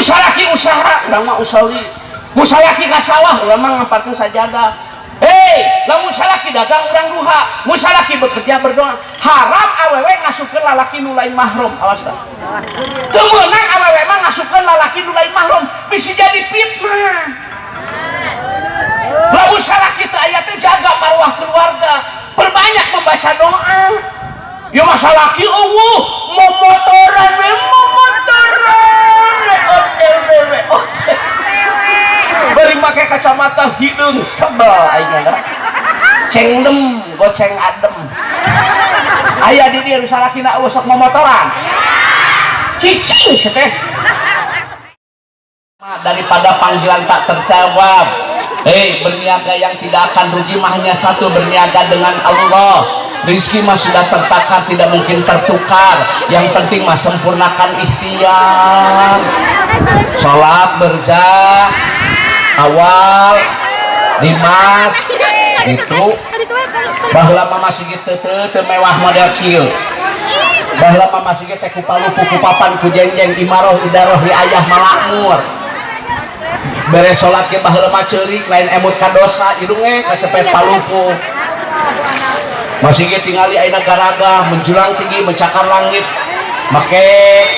Salaki usaha, urang mah usali. Mun salaki ka sawah, urang mah ngamparkeun sajadah. Hei, lamun salaki dagang, urang duha. Mun salaki bekerja, berdoa. Haram awewe ngasupkeun lalaki nu lain mahram, awas tah. Teu meunang awewe mah ngasupkeun lalaki nu lain mahram, bisa jadi fitnah. Lamun salaki teu aya teh, jaga marwah keluarga, perbanyak membaca doa. Ya masalah salaki euweuh, momotoran we, momotoran we, OTW we, OTW. Bari make kacamata hideung, sebel aing mah. Cengdem, goceng adem. Aya di dieu nu salakina euweuh sok momotoran? Cicing teh. Daripada panggilan tak terjawab. Hei, berniaga yang tidak akan rugi mah hanya satu, berniaga dengan Allah. Rizki mah sudah tertakar, tidak mungkin tertukar. Yang penting mah sempurnakan ikhtiar. Sholat berjamaah awal di mas itu. Baheula mah masih gitu teu mewah model kieu. Baheula mah masih teh ku palupu, ku papan, ku jengjeng, imaroh, idaroh, riayah, malakmur. Beres sholat ge baheula mah ceurik, lain emut ka dosa, irunge kacepet palupu. Masih ge tingali ayeuna garaga menjulang tinggi mencakar langit, make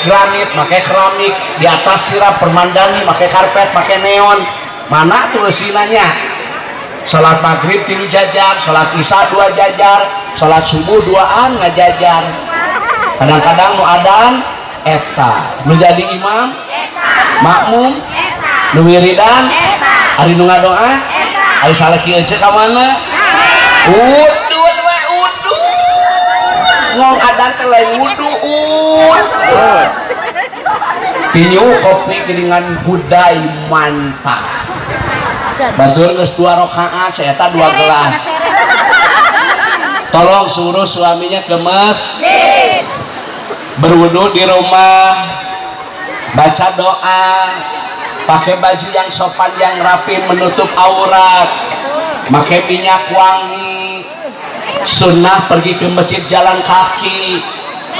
granit, make keramik, di atas sirap permandani, make karpet, make neon. Mana tuh eusinanya? Salat maghrib tilu jajar, salat isya dua jajar, salat subuh duaan ngajajar. Kadang-kadang nu adan eta, nu jadi imam, makmum, nu wiridan, ari nu ngadoa, ari salaki ece ka mana? Udud we, udud. Ngong adan teh lain wudu, ud. Tinyu kopi geuningan budai mantap. Batur geus dua rakaat, saya dua gelas. Tolong suruh suaminya ke masjid. Berwudu di rumah, baca doa, pakai baju yang sopan, yang rapi, menutup aurat, pakai minyak wangi. Sunnah pergi ke masjid jalan kaki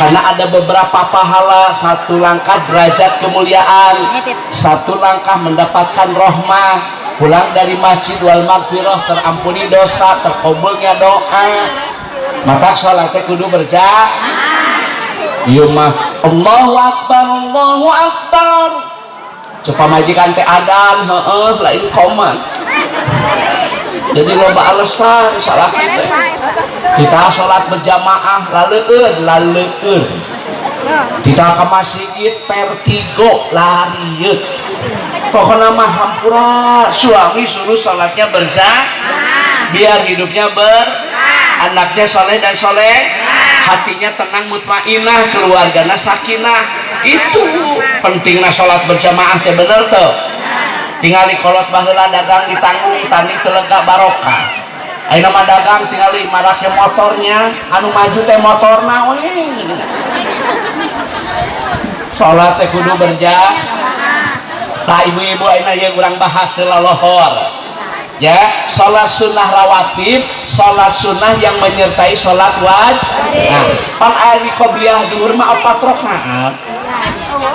karena ada beberapa pahala: satu langkah derajat kemuliaan, satu langkah mendapatkan rohmah, pulang dari masjid wal magfirah, terampuni dosa, terkabulnya doa. Maka sholatnya kudu berjamaah. Ieu mah Allahu Akbar, Allahu Akbar. Coba majikan teh adan, heeh, lain komat. Jadi loba alasan salah kita. Kita sholat berjamaah laleueun, laleueun. Kita ke masjid vertigo, larieut. Pokoknya mah hampura, suami suruh sholatnya berjamaah biar hidupnya ber anaknya soleh dan soleh, hatinya tenang mutmainah, keluarganya sakinah. Itu pentingnya sholat berjamaah teh, bener tuh. Tinggal di kolot baheula dagang ditanggung tani teu lega barokah. Ayeuna mah dagang tinggali marake motornya, anu maju teh motorna we. Sholat teh kudu berjamaah. Tah, ibu-ibu, ayeuna ieu urang bahas lohor ya, sholat sunnah rawatib, sholat sunnah yang menyertai sholat wajib. Nah, pan ari qobliyah duhur mah opat rakaat.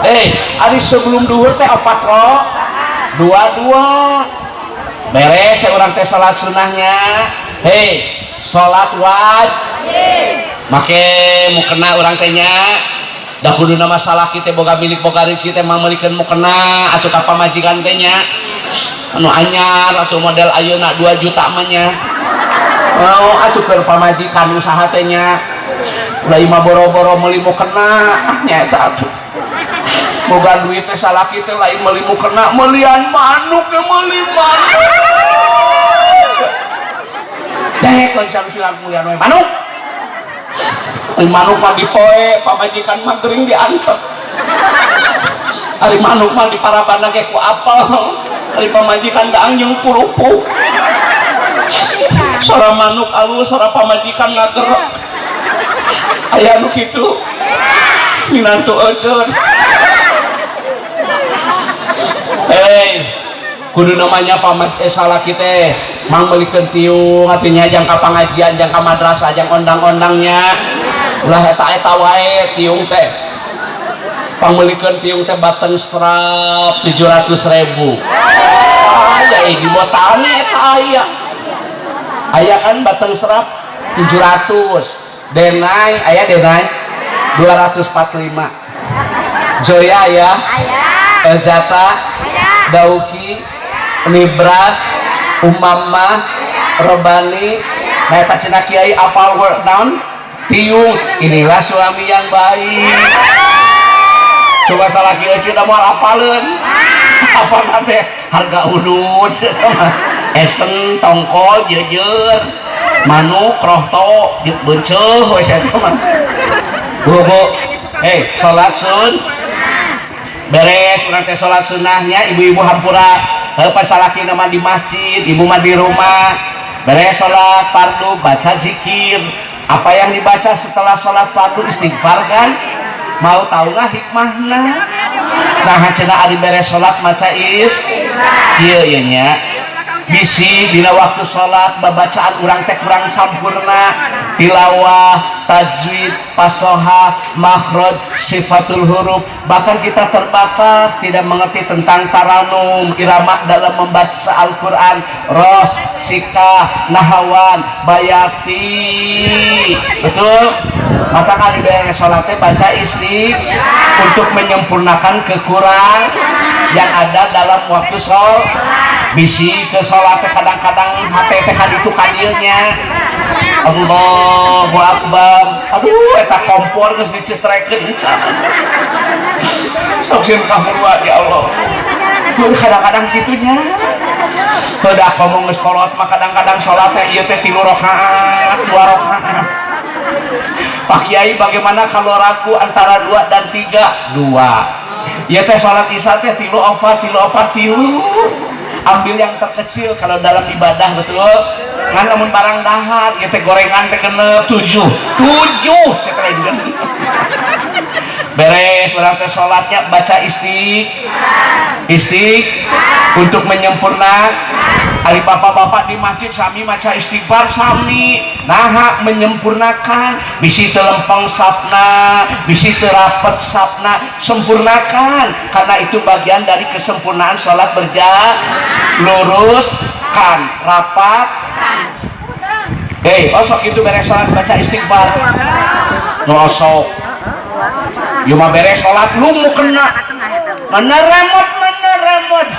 Eh, ari sebelum duhur teh opat dua dua, beres ya urang teh sholat sunnahnya. Hei, sholat wajib make mukena urang teh nya. Da kuduna masalah kita boga milik, boga rezeki teh mangmeulikeun mukena atuh ka pamajikan teh nya, anu anyar atau model ayeuna 2 juta mah nya. Oh, atuh keur pamajikan usaha teh nya. Ulah imah boro-boro meuli mukena, ah nya eta atuh. Boga duit teh salaki teh lain meuli mukena, meulian manuk ge, meuli manuk. Dek langsung silang meulian we manuk. Ari manuk mah dipoe, pamajikan mah gering diantep. Ari manuk mah diparabana ge ku apel. Ari pamajikan daang jeung kerupuk. Sora manuk alus, sora pamajikan ngagerek. Aya nu kitu? Minantu eceun. Hei, kudu namanya pamat eh salaki teh mang meulikeun tiung atuh jang ka pangajian, jang ka madrasah, jang ondang-ondangnya. Ulah eta-eta wae tiung teh. Pangmeulikeun tiung teh button strap 700 ribu. Aya di Botani eta, aya aya kan button strap 700. Denai aya, Denai 245. Joya ya, Elzata, Dauki, Nibras, Umamah, Robani. Nah, eta cenah kiai apal word naon tiung. Inilah suami yang baik. Coba salah kieu cenah moal apaleun apa teh harga udud, esen, tongkol, jejer, manuk, rohto, benceuh we eta mah. Bu, bu, eh, salat sun beres urang teh salat sunnahnya. Ibu-ibu hampura, heuh, pas salaki mah di masjid, ibu mah di rumah. Beres salat fardu, baca zikir. Apa yang dibaca setelah salat fardu? Istighfar kan? Mau tahu nggak hikmahna? Nah, cenah ari beres salat maca is kieu ieu nya, bisi dina waktu salat babacaan urang teh kurang sampurna, tilawah, tajwid, fasohah, makhraj, sifatul huruf, bahkan kita terbatas tidak mengerti tentang taranum, irama dalam membaca Al-Quran, ros, sikah, nahawan, bayati, betul? Maka kali beres sholatnya baca isti untuk menyempurnakan kekurang yang ada dalam waktu sholat. Bisi ke sholat kadang-kadang hati teh itu kadieunya. Allahu Akbar, aduh, eta kompor geus dicetrekeun, sok sieun kahurua. Ya Allah, tuh kadang-kadang gitunya. Udah ngomong geus kolot mah kadang-kadang sholatnya ieu teh 3 rakaat, 2 rakaat. Pak Kiai, bagaimana kalau ragu antara dua dan tiga? Dua. Ya teh sholat isya teh tilu opat, tilu opat, tilu. Ambil yang terkecil kalau dalam ibadah, betul? Ngan lamun barang dahar, ya teh gorengan teh genep tujuh. Tujuh saya genep. Beres berarti sholatnya baca istiq. Istiq untuk menyempurnakan. Ari bapak-bapak di masjid sami maca istighfar sami, nah, menyempurnakan. Bisi telempeng sapna, bisi terapet sapna, sempurnakan karena itu bagian dari kesempurnaan sholat berja. Luruskan, rapat. Hei, osok itu beres sholat baca istighfar no osok. Yuma beres sholat lu mau kena mana remote, mana remote.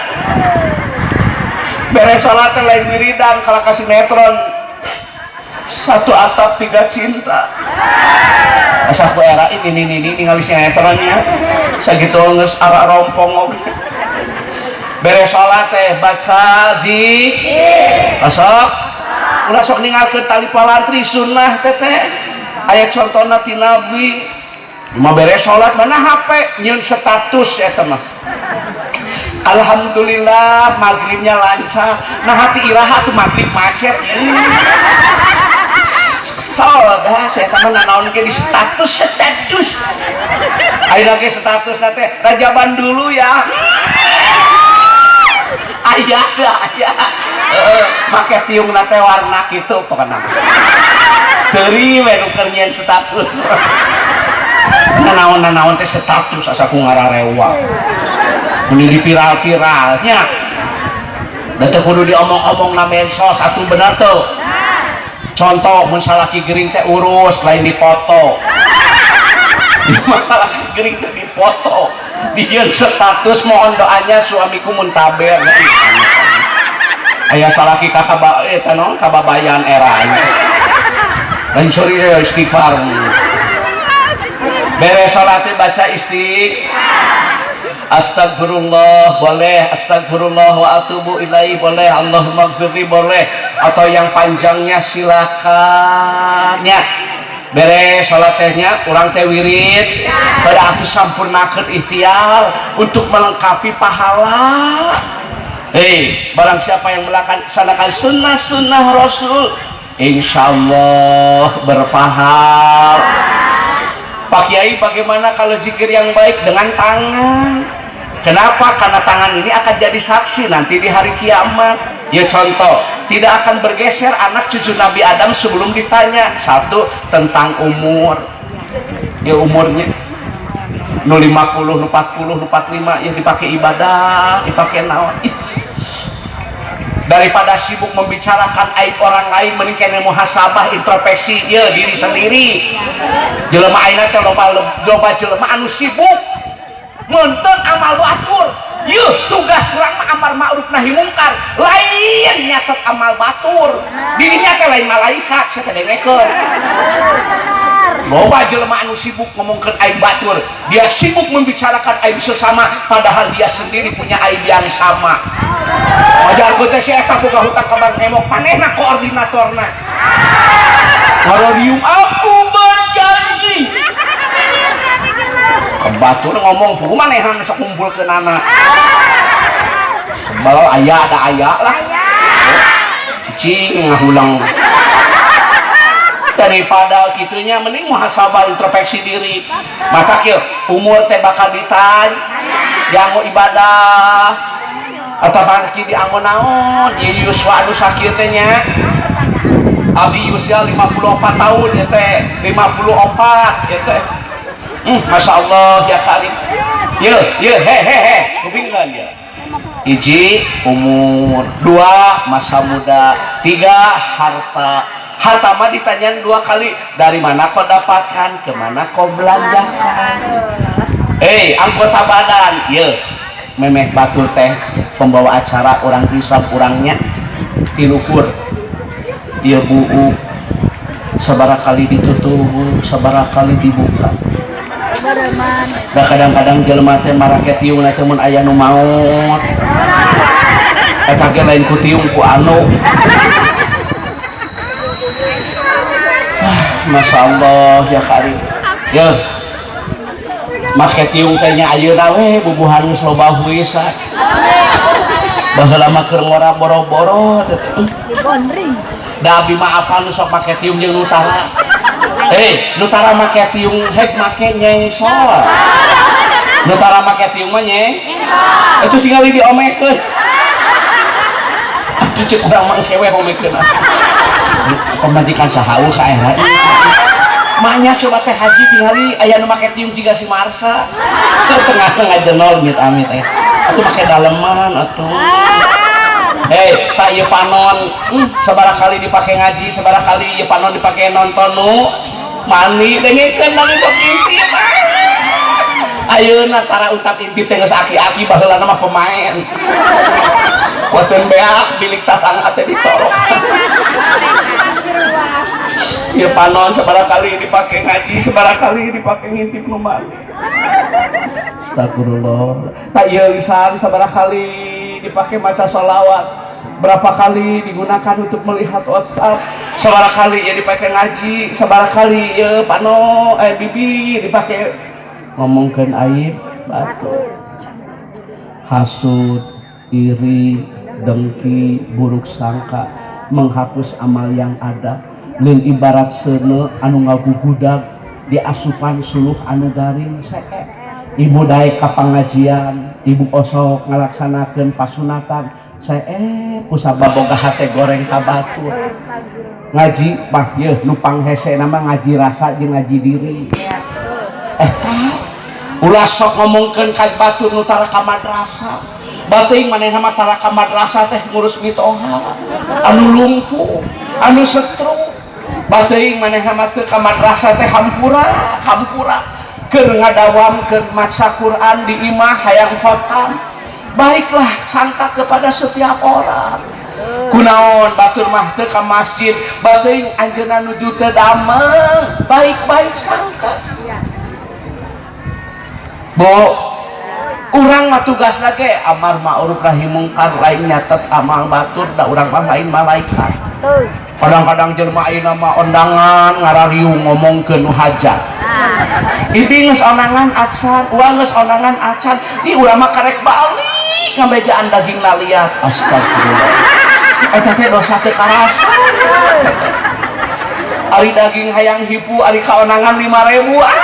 Beres sholat lain wiridan, kalau kasih netron satu atap tiga cinta. Asa ku era ini ningali sinetronnya sagitu geus arak rompong oge. Beres sholat teh baca ji osok, ulah sok ninggalkeun tali palantri. Sunnah teh aya contohna ti Nabi. Cuma beres sholat mana HP nyeun status eta mah, "Alhamdulillah, maghribnya lancar." Nah, hati iraha tuh maghrib macet? Kesel dah saya teman, nanaon ke di status status. Ayo lagi status nanti rajaban dulu ya. Ayah dah ayah make tiung nate warna gitu, pokoknya seri we nu keur nyieun status. Nanaon nanaon teh status, asa ku ngararewa meni di viral-viralnya dan teu kudu diomong-omong na medsos atuh. Bener tuh? Contoh, mun salaki gering teh urus, lain dipoto. Masalah gering teh dipoto, dijieun status, "Mohon doanya, suamiku muntaber." Aya salaki kakak eh naon kababayan era lain. Sorry ya, istighfar. Beres sholatnya baca istiq astagfirullah boleh, astagfirullah wa atubu ilaih boleh, Allahumma gfirli boleh, atau yang panjangnya silakan ya. Beres sholat tehnya urang teh wirid pada atuh, sampurnakeun ikhtiar untuk melengkapi pahala. Hei, barang siapa yang melaksanakan sunnah-sunnah Rasul, insya Allah berpahala. Pak Kiai, bagaimana kalau zikir yang baik dengan tangan? Kenapa? Karena tangan ini akan jadi saksi nanti di hari kiamat. Ya contoh, tidak akan bergeser anak cucu Nabi Adam sebelum ditanya. Satu, tentang umur. Ya umurnya. Nu 50, nu 40, nu 45 ya dipakai ibadah, dipakai naon. Ih. Daripada sibuk membicarakan aib orang lain, mending keneh muhasabah, introspeksi ya diri sendiri. Jelema ayeuna teh loba loba jelema anu sibuk meunteun amal batur. Yeuh, tugas urang mah amar ma'ruf nahi mungkar, lain nyatet amal batur. Dirinya teh lain malaikat, saya teh dengekeun. Loba jelema anu sibuk ngomongkeun aib batur, dia sibuk membicarakan aib sesama, padahal dia sendiri punya aib yang sama. Wajar teh si eta boga hutang ka Bank Emok, manehna koordinatorna. Ngarariung, "Aku berjanji." Ke batur ngomong, puguh manehan sok ngumpulkeun anak. Sebel aya ada aya lah. Cicing ngahulang. Daripada kitunya, mending muhasabah, introspeksi diri. Maka kieu umur teh bakal ditanya, dianggo ibadah atau bangki dianggo naon. Ieu yuswa anu sakieu teh nya, abdi usia 54 tahun ya teh, 54 ya teh. Masya Allah ya Karim. Ye ye, he he he, kupingkeun ya. Hiji, umur. Dua, masa muda. Tiga, harta. Harta mah ditanyain dua kali, dari mana kau dapatkan, kemana kau belanjakan. Eh, anggota badan ye, memeh batur teh pembawa acara orang hisab orangnya tilukur. Ieu buuk sabaraha kali ditutup, sabaraha kali dibuka. Da kadang-kadang jelema teh marake tiung teh mun aya nu maot. Eta ge lain ku tiung, ku anu. Ah, Masya Allah ya Karim. Ya, make tiung teh nya ayeuna we bubuhan geus loba huisan. Baheula mah keur ngora boro-boro teh. Da abdi mah apal nu sok make tiung jeung nu tara. Hei, nu tara make tiung hek make nyengsol. Nu tara make tiung mah nyeng. Itu tinggal diomekeun. Atuh cek urang mah engke we omekeun. Pamajikan saha ka era. Maknya coba teh haji tingali aya nu make tiung jiga si Marsa. Ke tengah-tengah jenol mit amit eh. Atuh make daleman atuh. Hei, tak ieu panon, sabaraha kali dipake ngaji, sabaraha kali ieu panon dipake nonton nu mani, dengekeun da sok intip. Ayeuna tara utap intip teh geus aki-aki, baheula mah pemain. Wateun beak bilik tatangga teh ditorok. Ieu panon sabaraha kali dipake ngaji, sabaraha kali dipake ngintip nu mani. Astagfirullah. Tak ieu lisan sabaraha kali dipakai maca sholawat, berapa kali digunakan untuk melihat WhatsApp, sabaraha kali ya dipakai ngaji, sabaraha kali ya pano bibi dipakai ngomongkeun aib batur. Hasud, iri, dengki, buruk sangka menghapus amal yang ada. Lain ibarat seuneu anu ngagugudag di asupan suluh anu garing seek. Ibu daek ka pangajian, ibu osok ngalaksanakeun pasunatan, saya kusabab boga hate goreng ka batur. Ngaji mah yeuh nu panghese nama ngaji rasa jeung ngaji diri. Eta ulah sok ngomongkeun ka batur nu tara ka madrasah. Bateuing manehna mah tara ka madrasah teh ngurus mitoha anu lumpuh, anu stroke. Bateuing manehna mah teu ka madrasah teh hampura hampura keur ngadawamkeun maca Quran di imah hayang khotam. Baiklah sangka kepada setiap orang. Kunaon batur mah teu ka masjid, bateuing anjeunna nuju teu dameng, baik-baik sangka. Bo, urang mah tugasna ge amar ma'ruf nahi mungkar, lain nyatet amal batur, da urang mah lain malaikat. Kadang-kadang jelema ayeuna mah ondangan ngarariung ngomongkeun nu hajat. Ibi geus ondangan acan, uang geus ondangan acan, ih urang mah karek balik ngabejaan daging naliat. Astagfirullah. Eta teh dosa teu karasa. Ari daging hayang hipu, ari kaonangan 5000. Ah.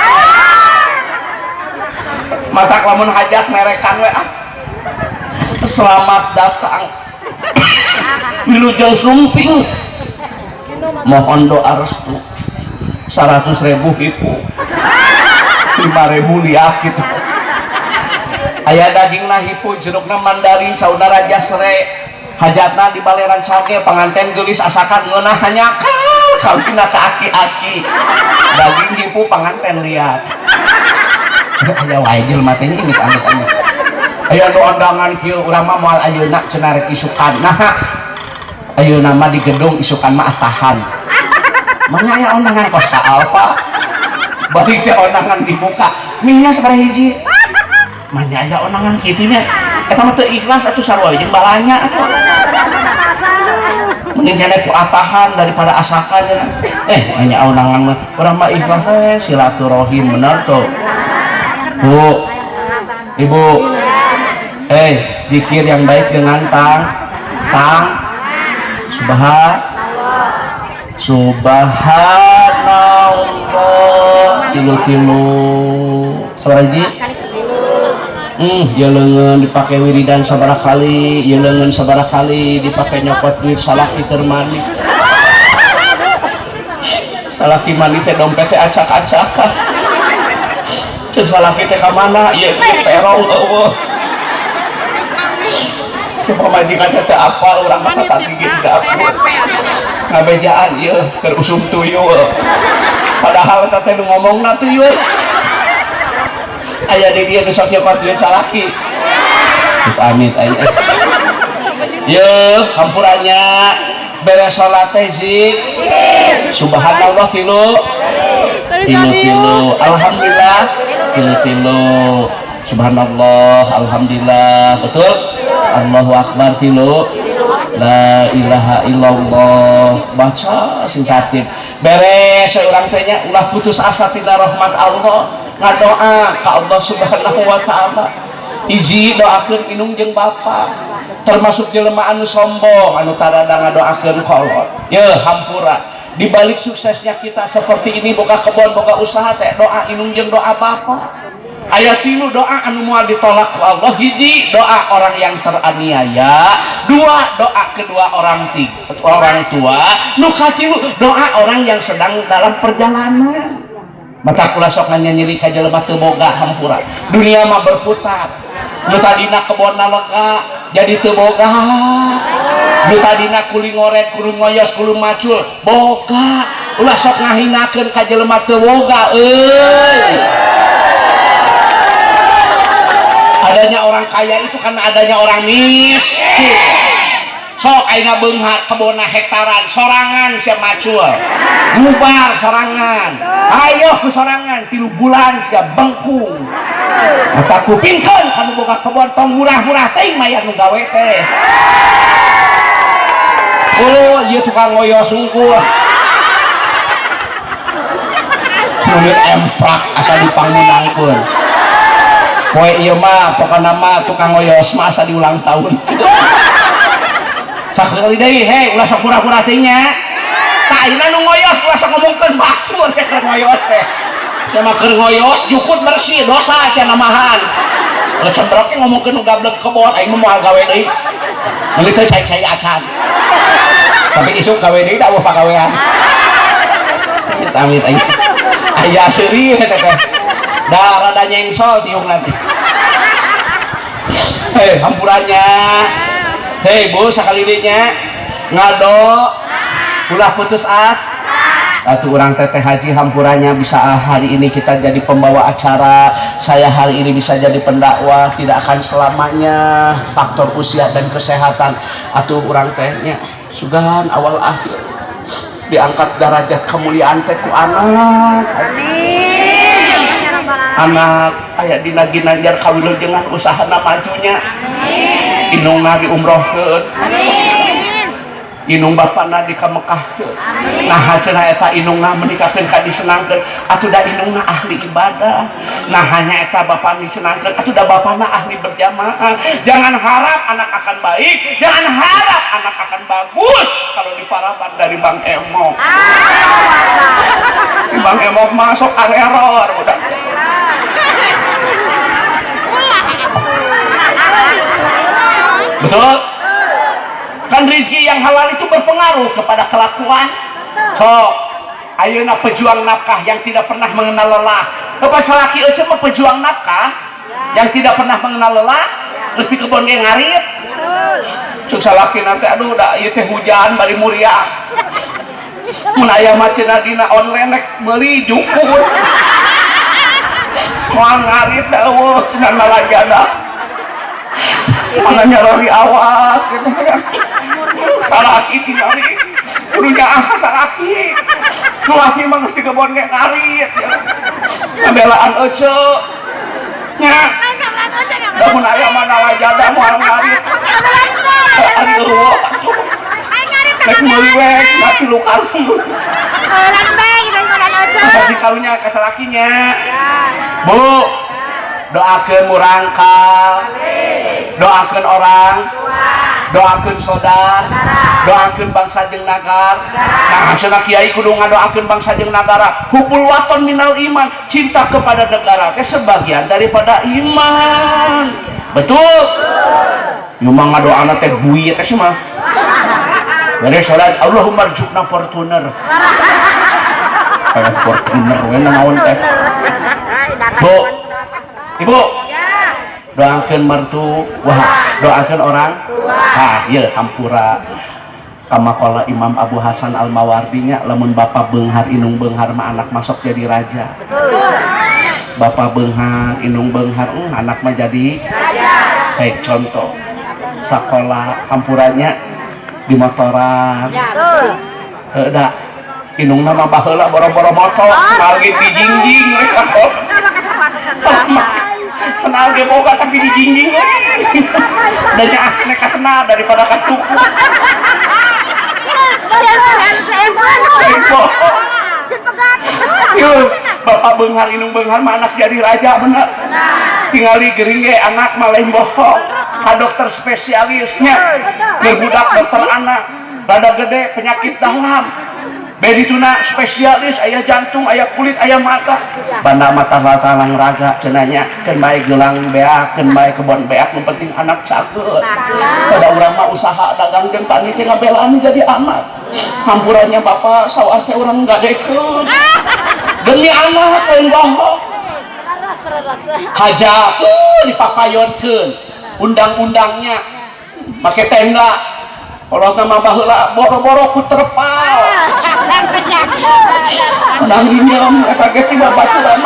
Matak lamun hajat merekan we ah. Selamat datang. Wilujeng sumping. Mohon doa restu. 100.000 hipu. 5.000 liak gitu. Aya dagingna hipu, jerukna mandarin, sauna raja sere. Hajatna di baleran sake, panganten geulis asakan ngeunah hanjakal kawinna ka aki-aki. Daging hipu, panganten liat. Aya wae jelema teh nya, amit amit amit. Aya nu ondangan kieu, urang mah moal ayeuna cenah, rek isukan. Nah, ayeuna mah di gedung, isukan mah tahan. Mana aya ondangan kos ka Alfa. Balik teh ondangan dibuka, mie sabaraha hiji. Manya aya ondangan kitu nya. Eta mah teu ikhlas atuh, sarua jeung balanya atuh. Mending keneh ku atahan daripada asakan cenah. Eh, hanya ondangan mah urang mah ikhlas we silaturahim, bener tuh. Bu, Ibu, eh, zikir yang baik dengan tang, tang, subhan, subhanallah, tilu tilu, sabaraha hiji? Ya leungeun dipake wiridan sabaraha kali, ya leungeun sabaraha kali dipake nyokot duit salaki keur mandi. Salaki mandi teh dompet teh acak-acakan. Ceuk salaki teh ka mana? Ieu terong eueuh. Si pamajikan teh teu apal urang mah tata gigi di dapur. Ngabejaan ieu keur usum tuyul. Padahal eta teh nu ngomongna tuyul. Aya di dieu nu sok nyokot duit salaki. Amit amit aya. Ye, hampurannya beres salat teh zikir. Subhanallah tilu. Tilu tilu. Alhamdulillah tilu tilu. Subhanallah, alhamdulillah. Betul? Allahu akbar tilu. La ilaha illallah. Baca sing tartib. Beres urang teh nya, ulah putus asa tina rahmat Allah. Ngadoa ka Allah Subhanahu wa taala. Hiji, doakeun indung jeung bapa. Termasuk jelema anu sombong anu tarada ngadoakeun kolot. Ye, hampura. Di balik suksesnya kita seperti ini, boga kebon, boga usaha teh doa indung jeung doa bapa. Aya tilu doa anu moal ditolak ku Allah. Hiji, doa orang yang teraniaya. Dua, doa kedua orang, tiga, orang tua. Nu katilu, doa orang yang sedang dalam perjalanan. Mata kula sok nyeri ka jelema teu boga, hampura. Dunia mah berputar. Nu tadina kebonna lega jadi teu boga. Nu tadina kuli ngoret, kudu ngoyos, kudu macul, boga. Ulah sok ngahinakeun ka jelema teu boga euy. Adanya orang kaya itu karena adanya orang miskin. Sok ayeuna beunghar kebonna hektaran sorangan, sia macul ngubar sorangan, ayo ku sorangan 3 bulan sia bengkung. Mata kupingkeun kanu boga kebon, tong murah-murah teuing mayar nu gawe teh. Oh, ieu tukang ngoyos sungkul. Nunit emprak asa dipangmenangkeun. Poe ieu mah pokona mah tukang ngoyos mah asa diulang tahun. Sakali deui, hei, ulah sok pura-pura teh nya. Tah, ayeuna nu ngoyos ulah sok ngomongkeun batur sia keur ngoyos teh. Sia mah keur ngoyos jukut bersih, dosa sia namahan. Ulah cebrok ngomongkeun nu gablek kebon, aing mah moal gawe deui. Meuli teh cai-cai acan. Tapi isuk gawe deui da eueuh pagawean. Amit aing. Aya seuri teh teh. Da rada nyengsol tiung nanti. Hei, hampurannya. Hei, Bu, sakali deui nya. Ngado ulah putus as. Atuh urang teteh haji, hampurannya, bisa hari ini kita jadi pembawa acara, saya hari ini bisa jadi pendakwah, tidak akan selamanya, faktor usia dan kesehatan. Atuh urang tehnya sugan awal akhir diangkat derajat kemuliaan teh ku anak. Amin. Anak aya dina ginanjar kawilujengan usahana majunya, indungna diumrohkeun, indung bapana di ka Mekahkeun. Nah, cenah eta indungna menikahkeun ka disenangkeun? Atuh da indungna ahli ibadah. Nah, hanya eta bapa disenangkeun? Atuh da bapana ahli berjamaah. Jangan harap anak akan baik, jangan harap anak akan bagus kalau diparaban dari Bang Emok. Di Bang Emok masuk error udah. Betul kan, rizki yang halal itu berpengaruh kepada kelakuan. So ayeuna pejuang nafkah yang tidak pernah mengenal lelah. Bapak salaki ece mah pejuang nafkah yang tidak pernah mengenal lelah, mesti kebon ge ngarit. Cuk salaki nanti, aduh, da ieu teh hujan bari muria. Mun aya mah cenah dina online rek meuli jukut. Moal ngarit da euweuh cenah nalajada. Mana nyarori awak gitu kan. Salaki tingali kudu nyaah salaki. Salaki mah geus di kebon ge ngarit. Ngabelaan ece. Nya. Da mun aya mah nalajada moal ngarit. Aduh, rek meuli we cenah 3 karung. Masa sih karunya ka salakinya? Bu, doakeun murangkal, doakeun orang, doakeun saudara, doakeun bangsa jeung nagara. Nah, cenah kiai kudu ngadoakeun bangsa jeung nagara. Hubbul wathon minal iman, cinta kepada negara teh sebagian daripada iman. Betul? Ieu mah ngadoana teh duit teh sih mah. Dari salat Allahumma rzuqna Fortuner. Kayak Fortuner we naon teh. Bu, Ibu, doakeun mertu, wah, doakeun orang, ah, ieu hampura. Kama qala Imam Abu Hasan Al Mawardinya, lamun bapak beunghar indung beunghar mah anak masuk jadi raja. Bapak beunghar indung beunghar, anak mah jadi raja. Baik, contoh sekolah hampuranya di motoran. Heuh da indungna mah baheula boro-boro motor, sendal ge dijingjing rek sakola. Sendal ge boga tapi dijingjing we. Da nyaah nek ka sendal daripada ka tuku. Tempo. Yeuh, bapak beunghar indung beunghar mah anak jadi raja, bener. Tingali gering ge anak mah lain bohong. Ka dokter spesialisnya, keur budak dokter anak, rada gede penyakit dalam. Bedituna spesialis aya jantung, aya kulit, aya mata. Banda mata talang raga cenah nya, keun bae gelang beak, keun bae kebon beak, nu penting anak caket. Pada urang mah usaha dagang jeung tani teh ngabelaan jadi anak. Hampurannya bapak sawah teh urang gadekeun. Demi anak, lain bohong. Hajat dipapayonkeun undang-undangnya make tenda. Kalau nama baheula boro-boro ku terpal. Menang diem eta ge tiba baturan.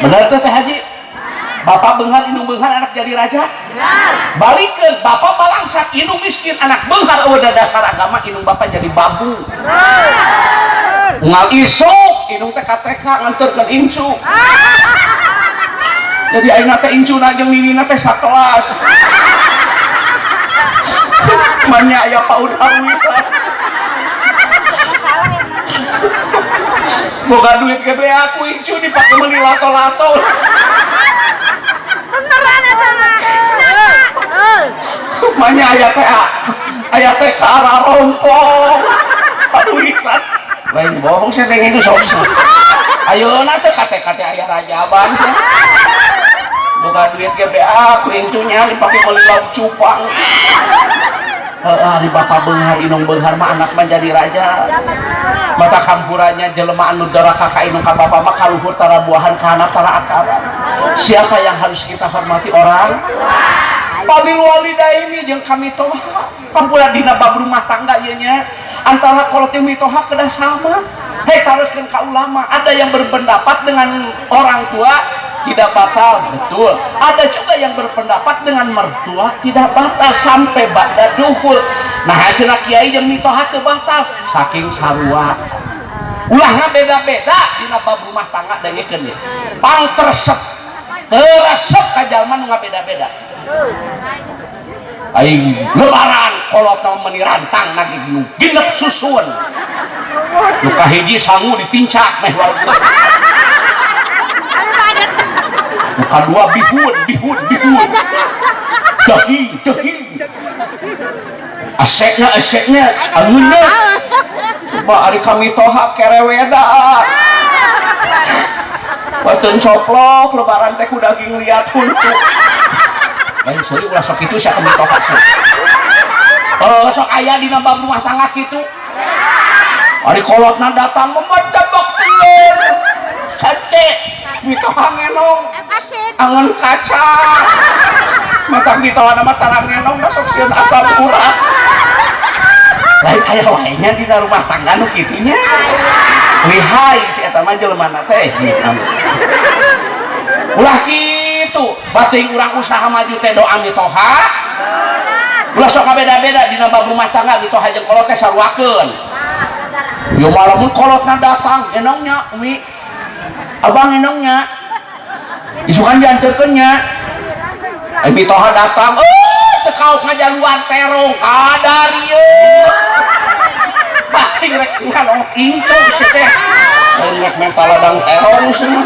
Bener teh, Teh Haji? Bapak beunghar indung beunghar anak jadi raja? Balikeun, bapak balangsak indung miskin, anak beunghar euweuh dasar agama, indung bapak jadi babu. Unggal isuk indung teh ka TK nganterkeun incu. Jadi ayeuna teh incuna jeung ninina teh sakelas. Manya aya PAUD Harwisa. Boga duit ge beak ku incu dipake meuli lato-lato. Beneran eta mah. Manya aya teh aya teh ka arah rompong. Aduh isan. Lain bohong saya teh itu sok. Ayeuna teh kate-kate aya rajaban sia. Boga duit ge beak ku incunya dipake meuli lauk cupang. Heeh, ari bapak beunghar indung beunghar mah anak mah jadi raja. Mata kampurannya jelema anu doraka ka indung ka bapa mah kaluhur tara buahan, ka handap tara akaran. Siapa yang harus kita hormati? Orang Walil walidaini jeung kami toha. Hampura dina bab rumah tangga ieu nya antara kolot jeung mitoha kedah sama. Hei, taroskeun ka ulama, ada yang berpendapat dengan orang tua tidak batal, betul. Ada juga yang berpendapat dengan mertua tidak batal sampai ba'da duhul. Nah, cenah kiai jeung mitoha teu batal saking sarua. Ulah ngabeda-beda dina bab rumah tangga, dengekeun ye. Pang teresep. Teresep ka jalma nu ngabeda-beda. Aing lebaran kolot mah meuni rantang nagih nu genep susun. Nu kahiji sangu ditincak meh warga. Nu kadua bihun, bihun, bihun. Daging, daging. Aseknya, aseknya, angeunna. Coba ari kami toha kereweda. Wateun coplok lebaran teh ku daging liat huntu. Lain seuri, ulah sok kitu sia kami toha sia. Oh, sok aya dina bab rumah tangga kitu. Ari kolotna datang memecebok C mitoha ngenong angon kaca mata mitoha nama tarang ngenong masuk sieun asam urat lain aya wae nya dina rumah tangga nu kitu nya lihai si eta mah jelema teh ulah kitu bating urang usaha maju teh doa mitoha ulah sok beda-beda dina bab rumah tangga mitoha jeung kolot teh saruakeun yo malamun kolotna datang enongnya umi abang enongnya isukan diantarkeun nya mitoha datang teu kaok ngajaluan terong kadarieu bating rek ngalong incung si teh lain rek menta ladang terong semua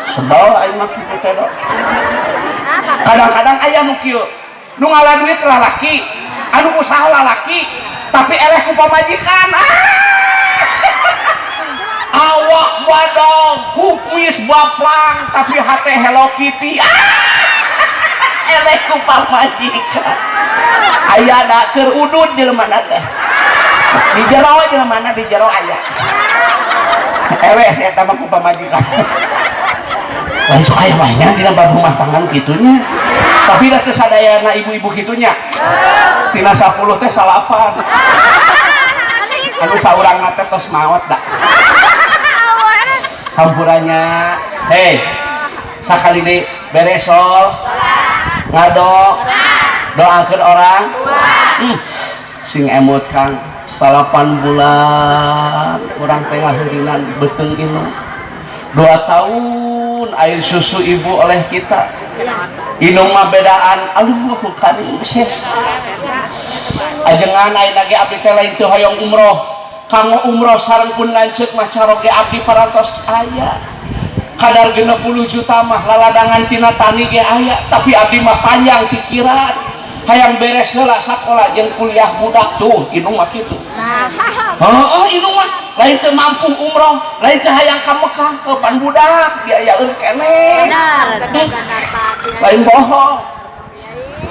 sebel aing mah kitu teh kadang-kadang aya nu kieu nu ngala duit lalaki anu usaha lalaki tapi eleh ku pamajikan awak badog kumis baplang tapi hate Hello Kitty eleh ku pamajikan aya da keur udud jelema teh di jero jelema di jero aya eleh si eta mah ku pamajikan lain sok aya wae nya dina bab rumah tangga kitu nya tapi da teu sadayana ibu-ibu kitu nya tina 10 teh 9 anu saurangna teh tos maot da hampurannya hei sakali deui beresol ngado doakeun orang sing emut Kang 9 bulan urang teh ngaheurinan beuteung indung 2 tahun air susu ibu oleh kita indung mah bedaan aduh karim ses ajengan ayeuna ge abdi teh lain teu hoyong umroh kanggo umroh sareng pun lanceuk mah caroge abdi parantos aya kadar 60 juta mah laladangan tina tani ge aya tapi abdi mah panjang pikiran hayang beres heula sakola jeung kuliah budak tuh indung mah kitu heeh indung mah lain teu mampu umroh lain teu hayang ka Mekah pan budak diayaeun keneh lain bohong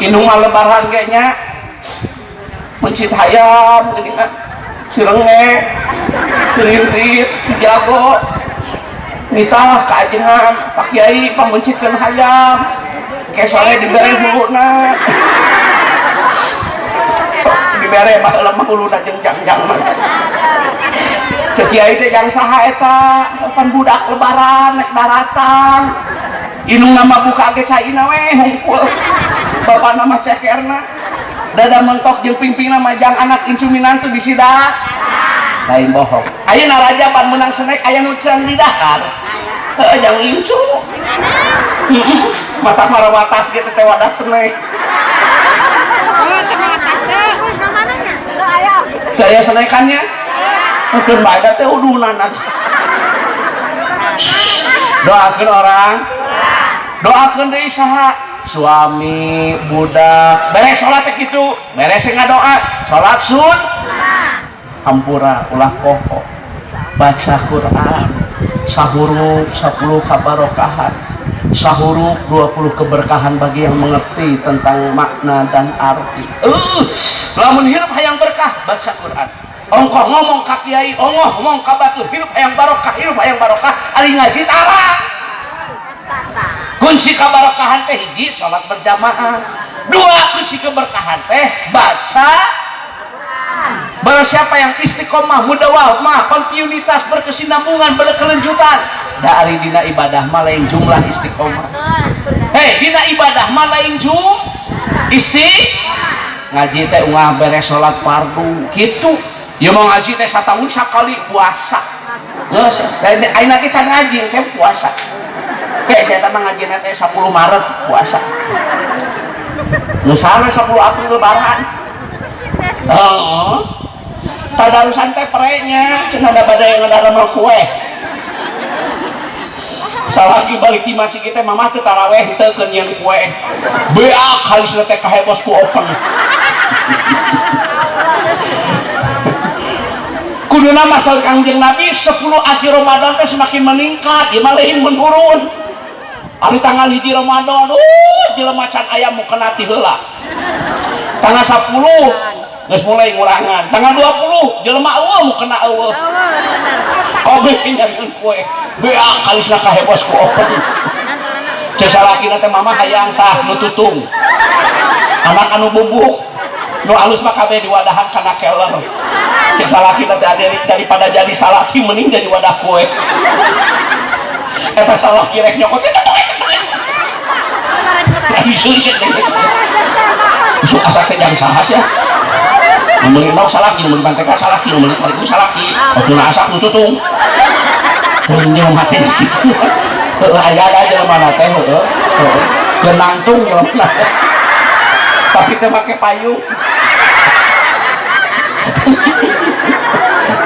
indung mah lebaran ge nya mencit hayam geuningan si renge si rintit si jago nitah ka ajengan Pak Kiai pangmencitkeun hayam ke sore dibere huluna sok dibere baheula mah huluna jeung jangjang mah cek kiai teh jang saha eta pan budak lebaran nek daratang indung nama buka ge caina we hungkul bapana mah cekerna dada mentok jeung pingpingna mah jang anak incu minantu bisi da lain bohong ayeuna rajaban menang snack aya nu can didahar heuh jang incu mata marawatas ge teh wadah snack teu aya snack-annya mungkin bae teh udunan doakeun orang doakeun deui saha suami budak beres sholat teh kitu beres ngadoa sholat sun hampura ulah poho baca Quran sahuruk 10 kabarokahan sahuruk 20 keberkahan bagi yang mengerti tentang makna dan arti. Lamun hirup hayang berkah baca Quran ongkoh ngomong ka kiai ongkoh ngomong ka batur hirup hayang barokah hirup hayang barokah ari ngaji tara kunci keberkahan teh hiji salat berjamaah dua kunci keberkahan teh baca barang siapa yang istiqomah mudawamah kontinuitas berkesinambungan berkelanjutan dari dina ibadah mah lain jumlah istiqomah hei dina ibadah mah lain jum isti ngaji teh ungah beres salat fardu kitu ya mau ngaji teh satahun sakali puasa geus ayeuna ge can ngaji kayak puasa kayak saya mah ngaji teh 10 Maret puasa geus 10 April lebaran heeh tadarusan teh perenya cenah da bade ngadaramel kue salaki balik ti masjid teh mamah teu taraweh teu keur nyieun kue beak halisna teh kahebos ku oven kuduna masal Kangjeng Nabi 10 akhir Ramadan teh semakin meningkat ieu mah lain menurun ari tanggal 1 Ramadan jelema can aya mukena ti heula tanggal 10 geus mulai ngurangan tanggal 20 jelema eueuh mukena eueuh Oge nyarieun kue. Beak kalisna kahebos ku oven. Cek salakina teh, "Mama hayang tah nu tutung." Anak anu bubuk. Nu alus mah kabeh diwadahan kana keler. Cek salakina teh, "Daripada jadi salaki mending jadi wadah kue." Eta salaki rek nyokot. Isu isu isu asa teh jang saha sia? Nu meuli endog salaki, nu meuli mantekan salaki, nu meuli terigu salaki. Waktu asak nu tutung. Teuing jelema teh kitu. Heueuh, aya ada jelema teh, heueuh. Heueuh. Keur nangtung jelema. Tapi teh make payung.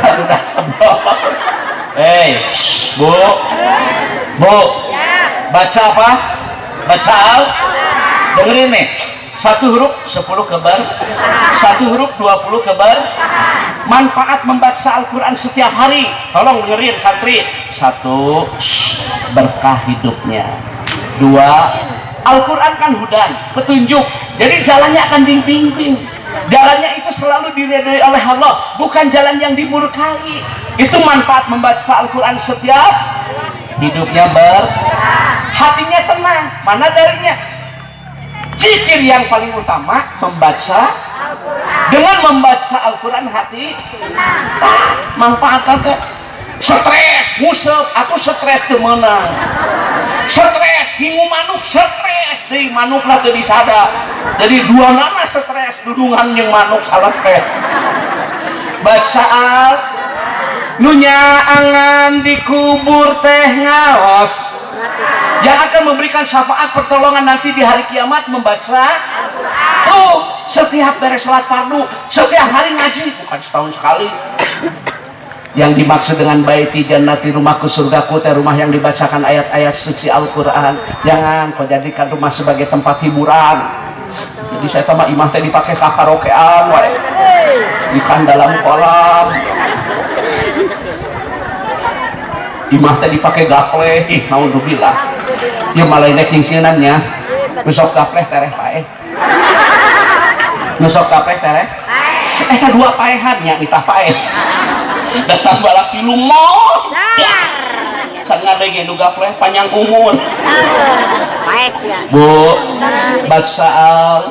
Aduh, dah sebel. Hei, Bu. Bu. Baca apa? Baca al. Dengerin nih. Satu huruf 10 keber, satu huruf 20 keber. Manfaat membaca Al-Quran setiap hari. Tolong dengerin, santri. Satu, berkah hidupnya. Dua, Al-Quran kan hudan, petunjuk. Jadi jalannya akan dibimbing. Jalannya itu selalu diridhoi oleh Allah, bukan jalan yang dimurkai. Itu manfaat membaca Al-Quran setiap hidupnya ber hatinya tenang. Mana darinya? Zikir yang paling utama membaca. Dengan membaca Al-Quran hati tenang. Manfaatnya teh stres nguseup atau stres teu meunang, stres hingu manuk, stres deui, manuk lah teu disada, jadi dua nama stres, dudungan jeung manuk salah teh. Baca al nu nyaangan dikubur teh ngaos, yang akan memberikan syafaat pertolongan nanti di hari kiamat membaca tuh setiap beres sholat fardu, setiap hari ngaji, bukan setahun sekali. Yang dimaksud dengan baiti jannati, rumahku surgaku teh rumah yang dibacakan ayat-ayat suci Al-Quran. Jangan kau jadikan rumah sebagai tempat hiburan. Jadi saya tambah imah teh dipakai karaokean wae, ikan dalam kolam, imah teh dipakai gaple. Ih, naudzubillah ya, malaikat nya nusok gapleh tereh paeh, nusok gapleh tereh. Eta dua paehan nya, nitah paeh datang balak tilu mau can ngadenge nu gapleh panjang umur. Bu, baca al,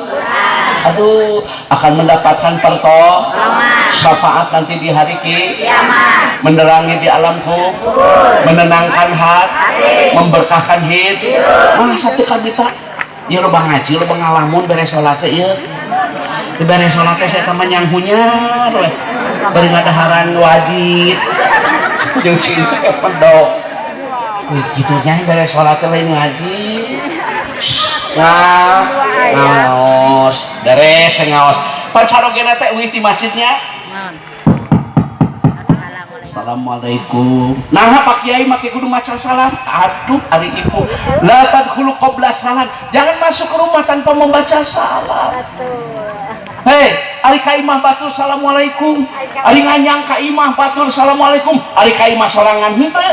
aduh, akan mendapatkan pertolongan, syafaat nanti di hari kiamat, menerangi di alam kubur, menenangkan hati, memberkahkan hidup. Masa teu kabita ya, loba ngaji, loba ngalamun. Beres sholat teh ieu, di beres sholat teh saya mah nyanghunyar we bari ngadaharan wajib jeung cinta pedok. Wih, gitu nya, beres sholat teh lain ngaji. Nah, ngaos beres ngaos pancarogena teh euy di masjidnya. Assalamualaikum. Nah, Pak Kiai make kudu maca salam. Aduh, ari ibu. La tadkhulu qabla salam. Jangan masuk ke rumah tanpa membaca salam. Hei, ari ka imah batur assalamualaikum. Ari nganyang ka imah batur assalamualaikum. Ari ka imah sorangan henteu.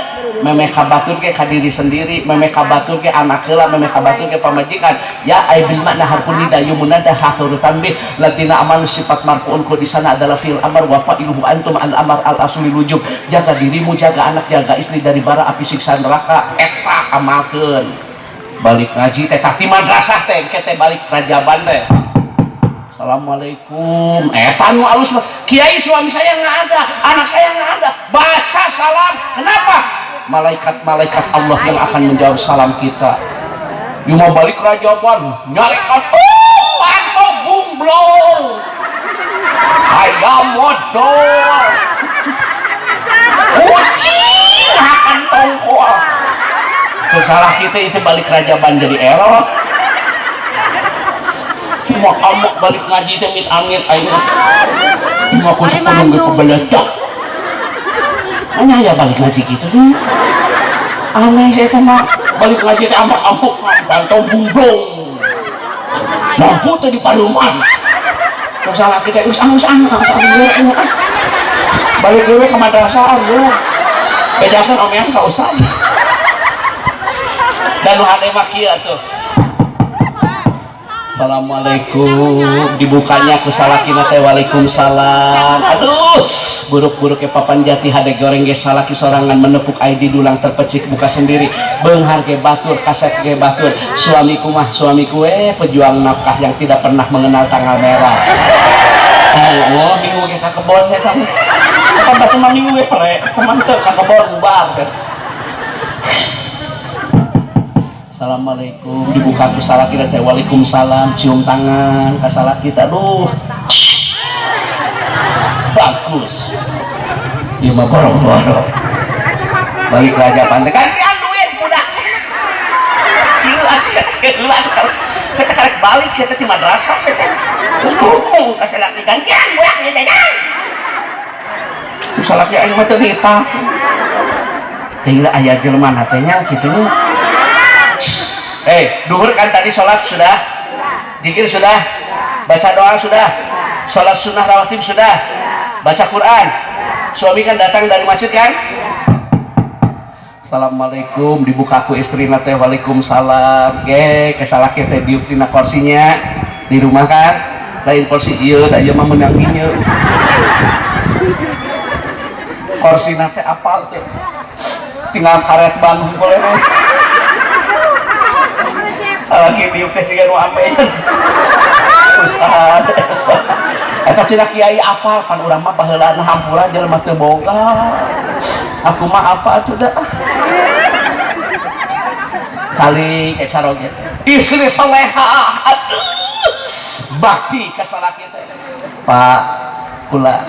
Memeh ka batur ge ka diri sendiri, memeh ka batur ge anak heula, memeh ka batur ge pamajikan. Ya ay bil makna harfun nida yumunada hahuru tanbih latina amanu sifat marfuun ku di sana adalah fi'il amar wa fa'iluhu antum al amar al asli wujub. Jaga dirimu, jaga anak, jaga istri dari bara api siksa neraka. Eta amalkeun. Balik ngaji teh tah ti madrasah teh engke teh balik rajaban teh. Assalamualaikum. Eta nu alus mah. Kiai, suami saya nggak ada, anak saya nggak ada. Baca salam. Kenapa? Malaikat-malaikat Allah yang akan menjawab salam kita. You mau balik rajaban, nyarekan, oh, panto bumblong. Hayam modol. Kucing makan tongkol. Salah kita itu balik rajaban jadi error. Mau kamu balik ngaji teh mit angin aing mau ku sepuluh ge pebeledak. Hanya ya balik ngaji gitu nih aneh. Saya teh mah balik ngaji teh amuk-amuk pantau bumblong mampu teh di paluman. Salah kita us ang us ang ang ang ah. Balik dewe ke madrasah ya, bejakeun omean ka ustaz. Dan nu hade mah kieu atuh. Assalamualaikum, dibukanya ku salakina teh, waalaikumsalam. Aduh, buruk-buruk ke papan jati, hade goreng ge salaki sorangan menepuk ID dulang terpecik buka sendiri, beunghar ge batur, kasep ge batur. Suamiku mah suamiku, pejuang nafkah yang tidak pernah mengenal tanggal merah. Oh, minggu ge ka kebon saya tahu. Apa batu mah minggu ge pere, teman teu ka kebon bubar. Assalamualaikum, dibuka ku salaki teh, waalaikumsalam, cium tangan ka salaki teh, aduh bagus ieu mah boro-boro balik raja pantai gantian duit budak ieu asa heula saya teh karek balik, saya teh di madrasah, saya teh terus ngomong ka salaki, gantian budak ieu jajan. Ku salaki aing mah teu nitah. Hingga aya jelema na teh nya kitu nya. Duhur kan tadi sholat sudah, zikir sudah, baca doa sudah, sholat sunnah rawatib sudah, baca Quran. Suami kan datang dari masjid kan? Assalamualaikum, dibuka ku istri teh, waalaikumsalam. Ge, kesalaki teh diuk dina kursinya di rumah kan? Lain kursi ieu, da ieu mah meunang ieu. Kursina teh apal teh? Tinggal karet ban hungkul we. Salaki diuk teh siga nu ampeun. Ustad eta cenah kiai apal pan urang mah baheulana hampura jelema teu boga. Aku mah apa atuh dah. Kali ke caroge. Istri soleha, aduh. Bakti ka salaki teh. Pak, kula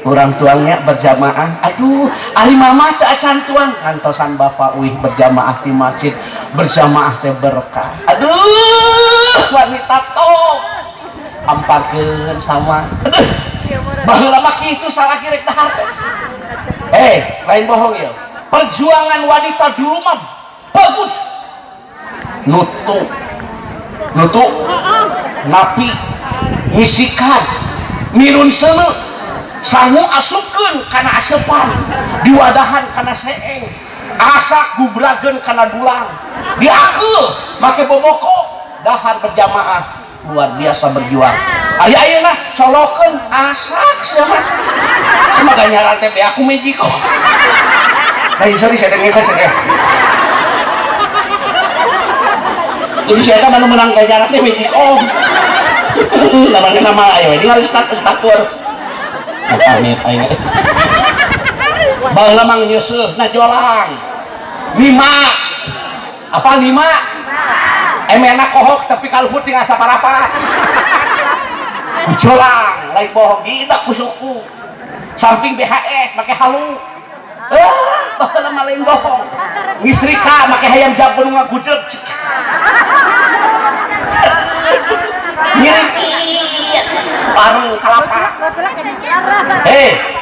orang tuangnya berjamaah, aduh ari mama teu acan tuang kantosan bapak uih berjamaah di masjid, berjamaah teh berkah. Aduh, wanita top amparkeun sama. Aduh, baheula mah kitu salaki rek dahar teh. Lain bohong ya, perjuangan wanita dulu mah bagus, nutu nutu napi ngisikan mirun seuneu sangu asupkeun kana aseupan, diwadahan kana seeng, asak gubrageun kana dulang, diakeul make boboko, dahar berjamaah, luar biasa berjuang. Ari ayeuna colokeun asak sia mah sama ganjaran teh aku meji kok. Lain, sorry, saya teh saya. Jadi saya kan menang ganjaran teh meji kok. Namanya nama ayo ini harus status takur. Amit aing. Baheula mah nyeuseuh na jolang. Lima. Apa lima? Emena kohok tapi kaluhur tinggal saparapat. Jolang, lain bohong, gila ku suku. Samping BHS make halu. Baheula mah lain bohong. Ngistrika make hayam jabon ngagujeg. Nyiripit bareng kalapa.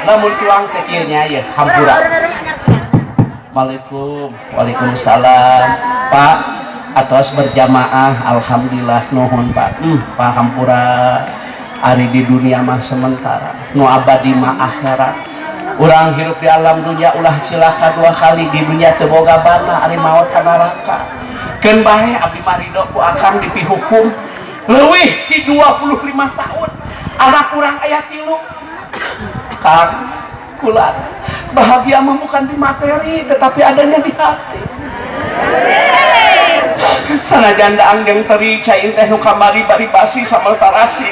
Lamun tuang kecilnya ya hampura. Waalaikum, waalaikumsalam. Pak, atos berjamaah, alhamdulillah nuhun Pak. Pak hampura. Ari di dunia mah sementara, nu abadi mah akhirat. Urang hirup di alam dunia ulah cilaka dua kali, di dunia teu boga bana, ari maot ka neraka. Keun bae abdi mah ridho ku akang dipihukum leuwih ti 25 tahun. Anak urang aya 3. Kang, kula bahagia mah bukan di materi tetapi adanya di hati. Sanajan daang jeung teri cai teh nu kamari bari basi sambal tarasi,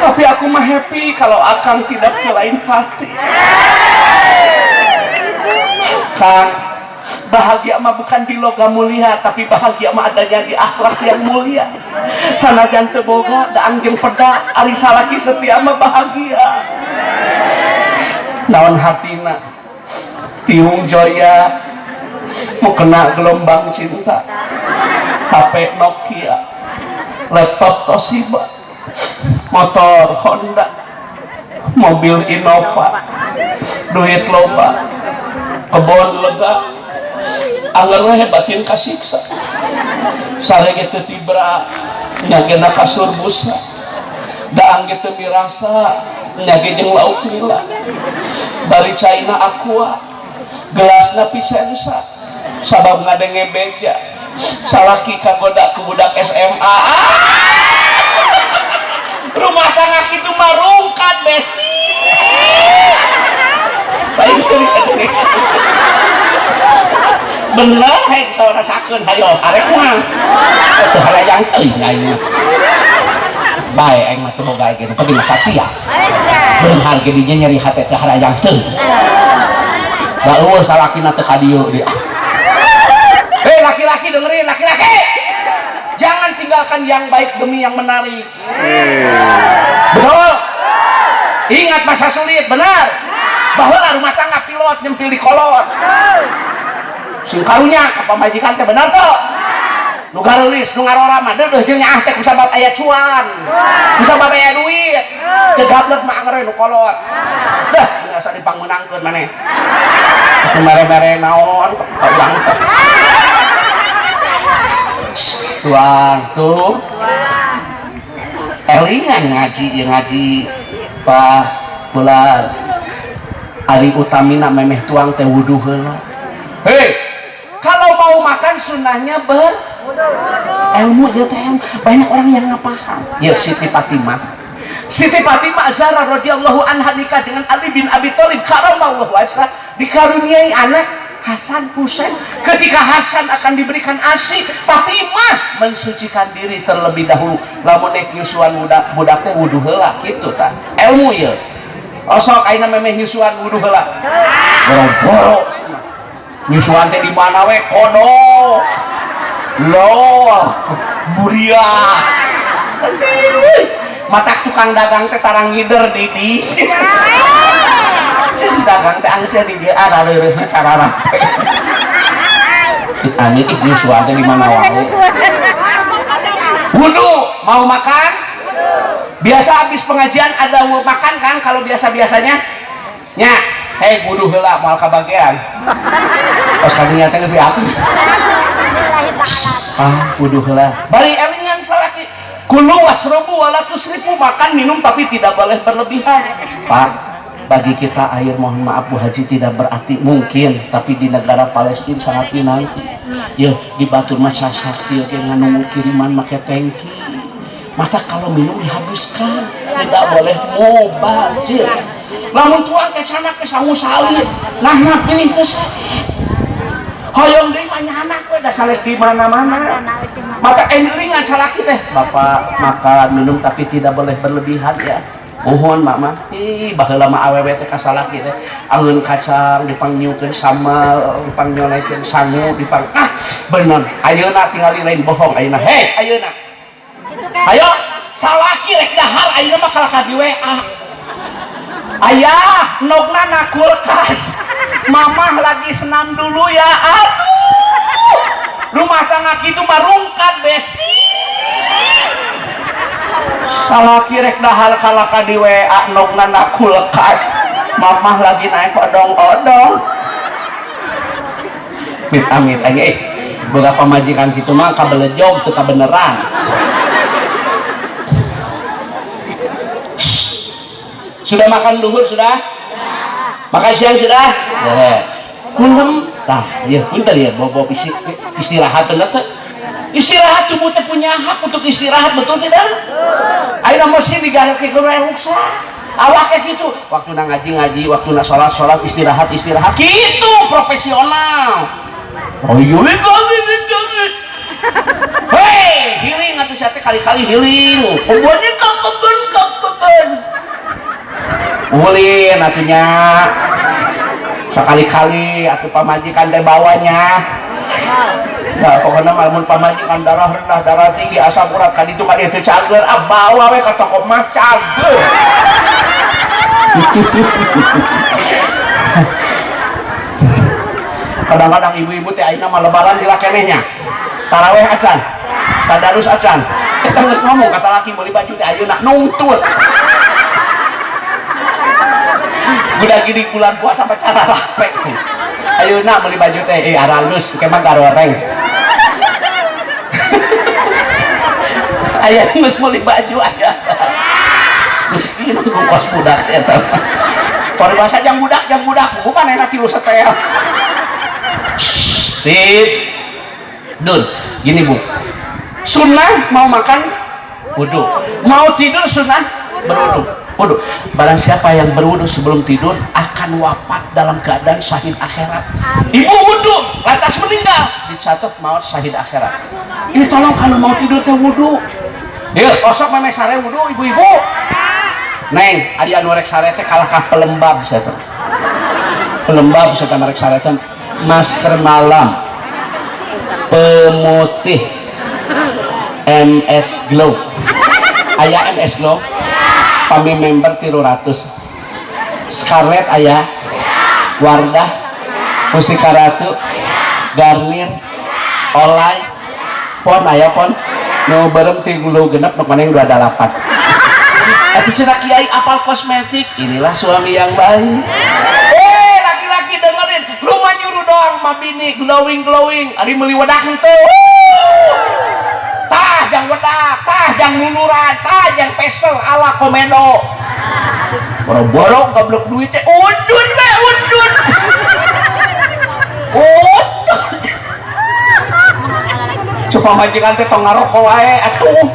tapi aku mah happy kalau akang tidak ke lain hati. Kang, bahagia mah bukan di logam mulia, tapi bahagia mah adanya di akhlak yang mulia. Sanajan teu boga daang jeung peda, ari salaki setia mah bahagia. Naon hatina tiung joya mau kena gelombang cinta, HP Nokia, laptop Toshiba, motor Honda, mobil Innova, duit loba, kebon lega, anger we batin kasiksa, sarege teu tibra nyagena kasur busa, daang ge teu mirasa nyage jeung lauk lila, bari caina aqua, gelasna Pisensa, sabab ngadenge beja, salaki kagoda ku budak SMA. besti. Baik sekali sekali. Bener hei saur rasakeun hayo arek mah. Teu halayang teuing aing mah. Bae aing mah teu boga ge nu penting satia. Beunghar ge dinya nyeri hate teu halayang teuing. Da eueuh salakina teu ka dieu dia. Hei laki-laki dengerin laki-laki. Jangan tinggalkan yang baik demi yang menarik. Betul? Ingat masa sulit, benar? Baheula rumah tangga pilot nyempil di kolot. Sing karunya ka pamajikan teh benar tuh. Nu gareulis, nu ngarora mah deudeuh jeung nyaah teh kusabab aya cuan. Kusabab aya duit. Teu gablek mah angger nu kolot. Dah biasa dipangmeunangkeun maneh. Atuh mere-mere naon ka urang teh. Tuang tuh elingan ngaji ya ngaji Pak bulan ari utamina memeh tuang teh wudu heula. Hei, kalau mau makan sunnahnya ber ilmu ya teh banyak orang yang nggak paham. Ya Siti Fatimah, Siti Fatimah Zahra radhiyallahu anha nikah dengan Ali bin Abi Thalib karamallahu wajhah, dikaruniai anak Hasan Husain. Ketika Hasan akan diberikan ASI, Fatimah mensucikan diri terlebih dahulu. Lamun nek nyusuan budak budak teh wudu heula kitu tah. Ilmu ieu. Osok ayeuna memeh nyusuan wudu heula. Boro-boro nyusuan teh di mana we kodok. Loh, buria. Matak tukang dagang teh tarang ngider di di. Dagang teh angsel di dia arareureuna cara rape. Amit ih nyusuan teh di mana wae. Wudu, mau makan? Biasa habis pengajian ada makan kan kalau biasa-biasanya? Nya, hei wudu heula moal kabagean. Pas kadinya teh geus diaku. Ah, wudu heula. Bari elingan salaki. Kulu wasrobu wala tusrifu, makan minum tapi tidak boleh berlebihan. Pak, bagi kita air mohon maaf Bu Haji tidak berarti mungkin, tapi di negara Palestina sangat dinanti. Ya di batur mah sasak ieu ge nganunggu kiriman make tangki. Mata kalau minum dihabiskan, tidak boleh mubazir. Lamun tuang teh canak teh sangu salin, nah pilih teh hoyong deui mah nyanak we da sales di mana-mana. Mata elingan salaki teh, bapak makan minum tapi tidak boleh berlebihan ya. Mohon mama, ih baheula mah awewe teh ka salaki teh angeun kacang dipangnyukeun sambal, dipangnyolehkeun sangu, dipang ah bener. Ayeuna tingali lain bohong ayeuna. Hei, ayeuna. Ayo, salaki rek dahar ayeuna mah kalah ka di WA. Ayah, nogna na kulkas. Mamah lagi senam dulu ya. Aduh. Rumah tangga kitu mah rungkad besti. Salaki rek dahar kalah ka di WA nogna na kulkas. Mamah lagi naik odong-odong. Amit amit aja eh. Boga pamajikan kitu mah kabelejog teu kabeneran. Sudah makan duhur sudah? Makan siang sudah? Ya. Kulem tah, ya punten ya bobo istirahat bener teh. Istirahat tubuh teh punya hak untuk istirahat, betul tidak? Ayeuna mesin digaruk ke ruksa. Awaknya gitu. Waktu na ngaji-ngaji, waktu na sholat-sholat, istirahat-istirahat. Gitu profesional. Oh iya, hei, healing atuh sia teh kali-kali healing. Obatnya ka kebun, ka kebun. Ulin atunya sekali-kali atuh pamajikan teh bawanya. Nah, pokoknya lamun pamajikan darah rendah, darah tinggi, asam urat kaditu kaditu cager, ah bawa we ka toko emas cager. Kadang-kadang ibu-ibu teh ayeuna mah lebaran di lakenehnya. Taraweh acan, tadarus acan. Eta geus ngomong ka salaki meuli baju teh ayeuna nungtut. Udah gini bulan puasa pacara rapek. Ayeuna meuli baju teh aralus engke mah garoreng. Aya geus meuli baju aya. Gusti nu kos budak eta. Paribasa jang budak bukan enak tilu setel. Sip. Dun, gini Bu. Sunnah mau makan wudu, mau tidur sunnah berwudu. Wudu. Barang siapa yang berwudu sebelum tidur akan wafat dalam keadaan syahid akhirat. Ibu wudu lantas meninggal, dicatat maut syahid akhirat. Ini tolong, kalau mau tidur teh wudu. Yuk, osok memeh sare wudu, ibu-ibu. Neng, adi anu rek sare teh kalah ka pelembab saya teh. Pelembab saya teh rek sare teh masker malam, pemutih, MS Glow. Aya MS Glow? Pami member 300. Scarlett aya? Wardah, Mustika Ratu, Garnier, Olay, Pon aya? Pon nu beureum 36, nu koneng 28. Atuh cenah kiai apal kosmetik. Inilah suami yang baik. Eh, laki-laki dengerin, lu mah nyuruh doang mah bini glowing glowing, ari meuli wedak henteu. Tah jang wedak, tah jang luluran, tah jang pesel ala komedo. Boro-boro goblok duit teh udun we, udun. Udun. Coba majikan teh tong ngarokok wae atuh.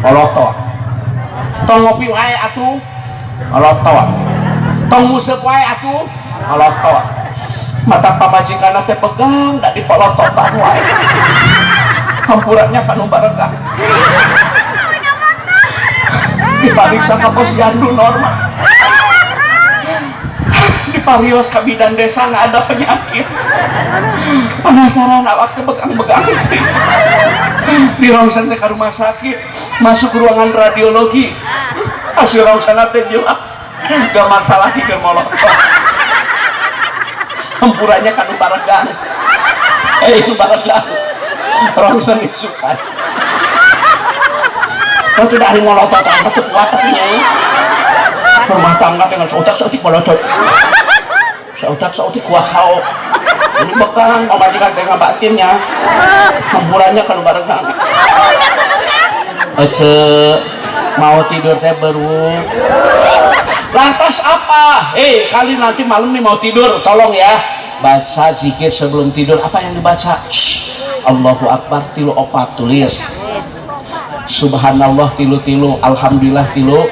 Polotot. Tong ngopi wae atuh. Polotot. Tong nguseup wae atuh. Polotot. Mata pamajikan teh pegang da dipolototan wae. Hampurannya kanu baregang. Dipariksa ka posyandu normal. Diparios ka bidan desa, nggak ada penyakit. Penasaran awak teh, begang-begang. Di rongsen teh ka rumah sakit, masuk ruangan radiologi. Hasil rongsen teh jelas. Gak masalah ke molotot. Hampurannya kanu baregang. Eh, nu baregang. Rongsen isukan. Oh, tidak hari molotot amat tuh kuat tapi nya. Rumah tangga dengan seutak seutik molotot. Seutak seutik wahau. Ini begang, pamajikan teh ngabatinnya. Hampurannya kanu baregang. Ece mau tidur teh baru. Lantas apa? Eh, kali nanti malam nih mau tidur, tolong ya. Baca zikir sebelum tidur. Apa yang dibaca? Shh. Allahu Akbar tilu opat, tulis. Subhanallah tilu tilu, alhamdulillah tilu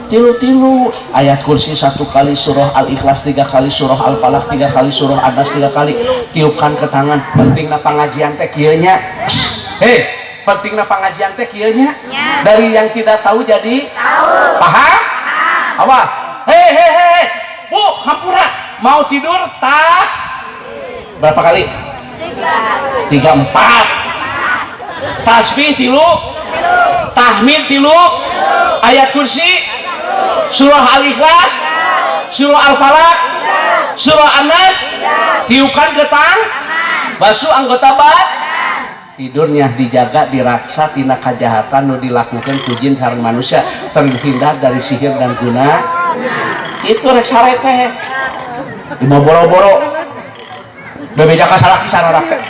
tilu tilu, ayat kursi satu kali, surah al-ikhlas tiga kali, surah al-falaq tiga kali, surah an-nas tiga kali, tiupkan ke tangan. Pentingna pengajian teh kieu nya. Hei, pentingna pengajian teh kieu nya, dari yang tidak tahu jadi tahu, paham apa. Hei hei hei, bu, hampura, mau tidur tak berapa kali? Tiga, empat. Tasbih tilu, tahmid tilu, ayat kursi, surah al-ikhlas, surah al-falaq, surah an-nas, tiupkan ke tang, basuh anggota bad tidurnya, dijaga, diraksa tina kejahatan nu dilakukan ku jin sareng manusia, terhindar dari sihir dan guna. Itu rek sare teh di boro-boro bebeja ka salaki sarorak teh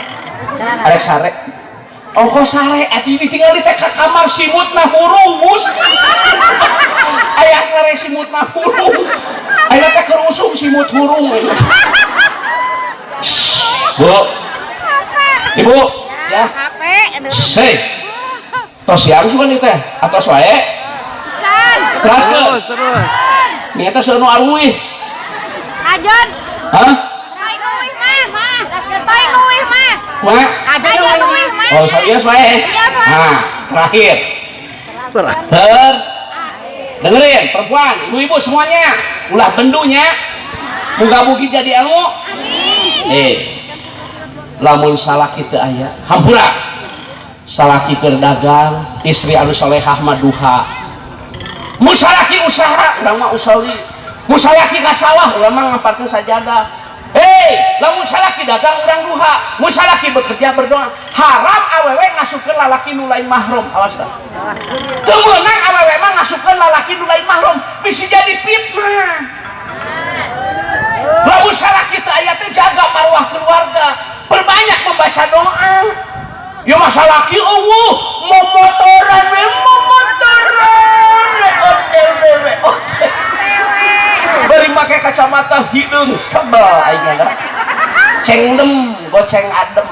arek sare, ongkos sare atuh ini tinggal di TK kamar, simut mah hurung bus aya sare, simut mah hurung. Ayeuna teh keur usum simut hurung. Shh, bu, ibu ya. HP. Hei, tos siang suka nih teh atos wae. Can. Teraskeun. Terus, terus. Nih teh seueur nu aruih. Kajon. Hah? Toy nuih mah. Toy nuih mah. Ma? Kajon nuih mah. Oh, serius wae. Iya, wae. Nah, terakhir. Terus. Ter dengerin perempuan, ibu-ibu semuanya, ulah bendunya. Muga-mugi jadi ilmu. Eh, lamun salaki teu aya, hampura. Salaki keur dagang, istri anu solehah mah duha. Mun salaki usaha, urang mah usoli. Mun salaki ka sawah, urang mah ngamparkeun sajadah. Hei, lamun salaki dagang urang duha, mun salaki bekerja berdoa. Haram awewe ngasupkeun lalaki nu lain mahrum, awas tah. Teu meunang awewe mah ngasupkeun lalaki nu lain mahrum, bisa jadi fitnah. Lamun salaki teu aya teh jaga marwah keluarga, perbanyak membaca doa. Ya masa laki euweuh, momotoran we, momotoran we, otw we, otw. Bari make kacamata hideung sebel aing mah. Cengdem, goceng adem.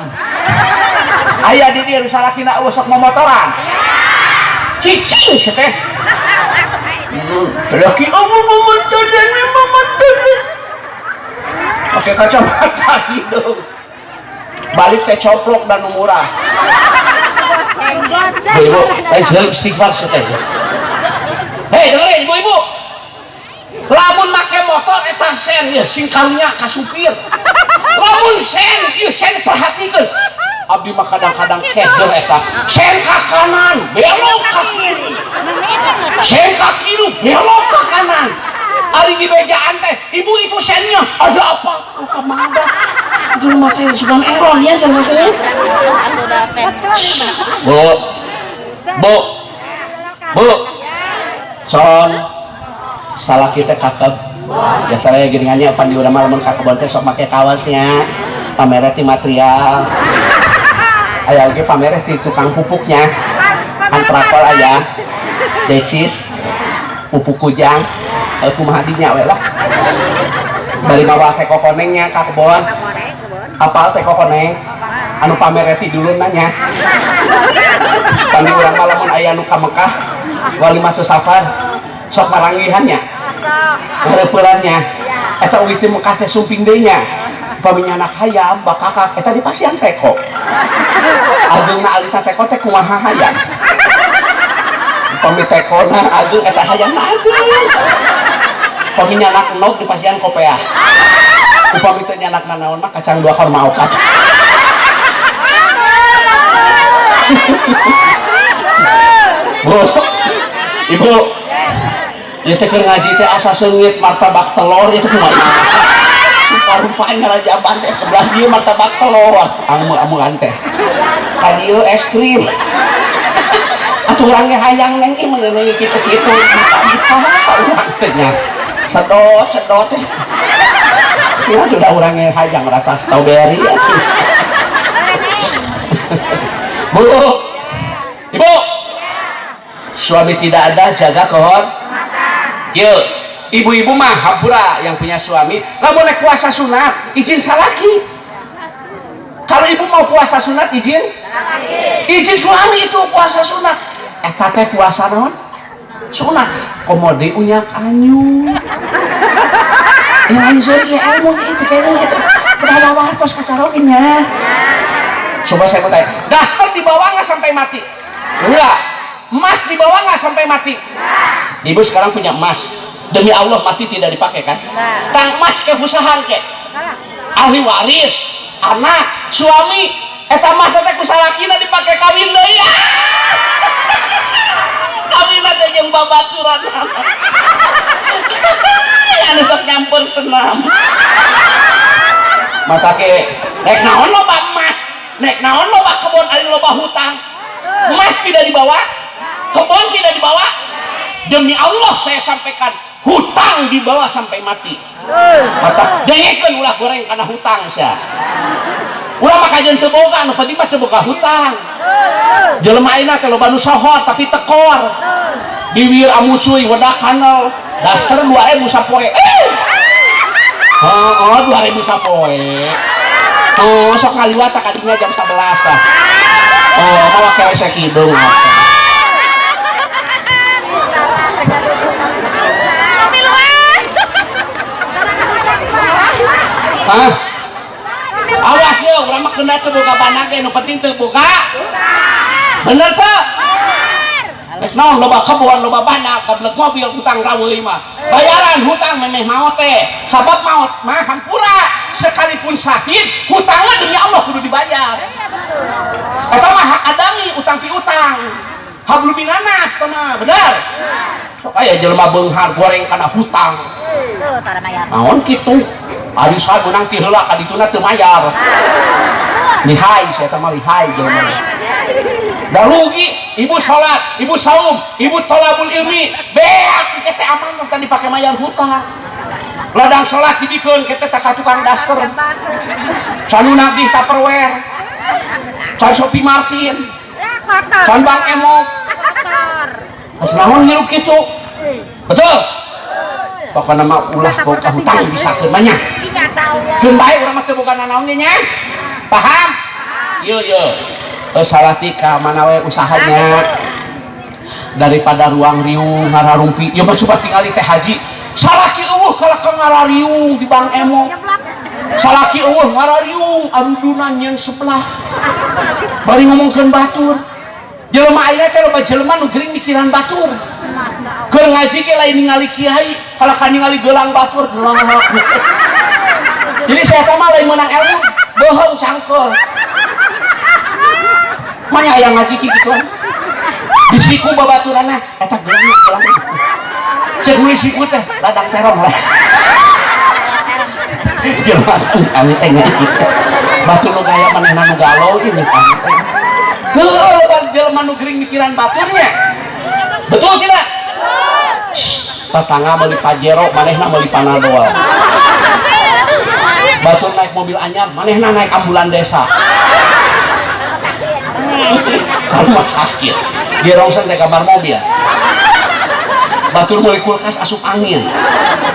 Aya di dieu nu salakina euweuh sok momotoran. Cicing sia teh. Salaki oh momotoran momotoran. Pakai kacamata hidung. Balik teh coplok dan murah. Ibu, lain sekali istighfar sia teh. Hei, dengerin ibu-ibu. Lamun make motor eta sen ya sing karunya ka supir. Lamun sen ieu sen perhatikeun. Abdi mah kadang-kadang keder eta. Sen ka kanan, belok ka kiri. Sen ka kiri, belok ka kanan. Ari di bejaan teh, ibu itu sennya ada apa? Oh, kemana? Jelema teh sugan error ya jelema teh. Bu. Bu. Bu. Son. Salah kita kakep. Ya saya geuningannya pan di urang mah lamun ka kebon teh sok make kawasnya. Pamere ti material. Aya oge pamere ti tukang pupuknya. Antracol aya. Decis. Pupuk kujang. Kumaha dinya we lah. Bari mawa teko konengnya ka kebon. Apal teko koneng? Anu pamere ti dulurna nya. Pan di urang mah lamun aya nu ka Mekah walimatu safar sok maranggihan nya. Ngareupeureuan nya. Eta uih ti Mekah teh sumping deui nya. Upami nyanak hayam bakakak eta dipasihan teko. Ageungna alita teko teh kumaha hayam. Upami tekona ageung eta hayamna ageung. Upami nyanak endog dipasihan kopeah. Upami teu nyanak nanaon mah kacang dua korma opat. Bu, ibu, ieu teh keur ngaji teh asa seungit martabak telur ieu teh kumaha? Rupa-rupanya rajaban teh kebelah dieu martabak telur, amu-amuan teh. Ka dieu es krim. Atuh urang ge hayang neng ieu meuneuneui kitu-kitu ka urang teh nya. Sedot, sedot. Kira sudah urang ge hayang rasa strawberry atuh. Bu, ibu, suami tidak ada jaga kehormatan. Yuk, ibu-ibu mah hampura yang punya suami, lamun rek puasa sunat, izin salaki. Kalau ibu mau puasa sunat izin? Izin suami itu puasa sunat. Eta teh puasa naon? Sunat. Komo deui unyak anyuk. Ya lain seuri ya ilmu itu kayaknya itu. Kedah wartos kacaroge nya. Coba saya mau tanya, daster dibawa nggak sampai mati? Enggak. Emas dibawa nggak sampai mati? Ibu sekarang punya emas. Demi Allah mati tidak dipakai kan? Tang emas kehusahan ke? Ahli waris, anak, suami, eta emas teh ku salakina dipake kawin deui. Kawin teh jeung babaturan. Anu sok nyampur senam. Mata ke rek naon loba emas, rek naon loba kebon ari loba hutang. Emas tidak dibawa, kebon tidak dibawa. Demi Allah saya sampaikan, hutang dibawa sampai mati. Mata dengekeun ulah goreng kana hutang sia. Ulah mah kajeun teu boga, nu penting mah teu boga hutang. Jelema ayeuna teh loba nu sohor tapi tekor. Biwir amucuy wedak kanel, daster 2000 sapoe. Oh, 2000 sapoe. Oh, sok ngaliwat ka dinya jam 11 tah. Oh, mawa keresek hidung. Hah? Awas ya, urang mah keuna teu boga banag ge, nu penting teu boga. Bener teu? Rek naon loba kebon, loba banak, gablek mobil hutang raweui mah. Bayaran hutang memeh maot teh. Sabab maot mah hampura, sekalipun syahid, hutangna demi Allah kudu dibayar. Eta mah hak adami, utang piutang. Hablum minanas teh mah, bener? Sok aya jelema beunghar goreng kana hutang. Naon kitu? Arisan meunang ti heula ka dituna teu mayar. Lihai sia eta mah lihai jelema. Da rugi, ibu salat, ibu saum, ibu tolabul ilmi, beak teh aman tadi dipake mayar hutang. Ladang salat dibikeun ke teh ka tukang daster. Can nu nagih Tupperware. Can Sophie Martin. Can Bang Emok. Naon hirup kitu? Betul? Pokokna mah ulah boga hutang bisakeun mah nya. Keun bae urang mah teu boga nanaon ge nya. Paham? Ieu ieu. Salah tika mana we usahanya. Daripada ruang riung ngararumpi. Ya mah coba tingali teh haji, salaki euweuh kalah ka ngarariung di Bang Emo, salaki euweuh ngarariung arudunan nyeun sebelah bari ngomongkeun batur. Jelema ayeuna teh loba jelema nu gering mikiran batur. Keur ngaji ge lain ningali kiai, kalah ka ningali gelang batur, gelang. Jadi saya mah lain menang ilmu, bohong cangkol. Manya aya ngaji kitu di siku babaturanna eta gelang gelang. Cek we siku teh ladang terong lah. Jelema anteng batur nu gaya, manehna nu galau ini anteng. Heueuh, loba jelema nu gering mikiran baturnya. Betul tidak? Shh, tetangga meuli Pajero, manehna meuli Panadol. Batur naik mobil anyar, manehna naik ambulan desa. Ka rumah sakit. Di rongsen teh kamar mobil. Batur meuli kulkas asup angin.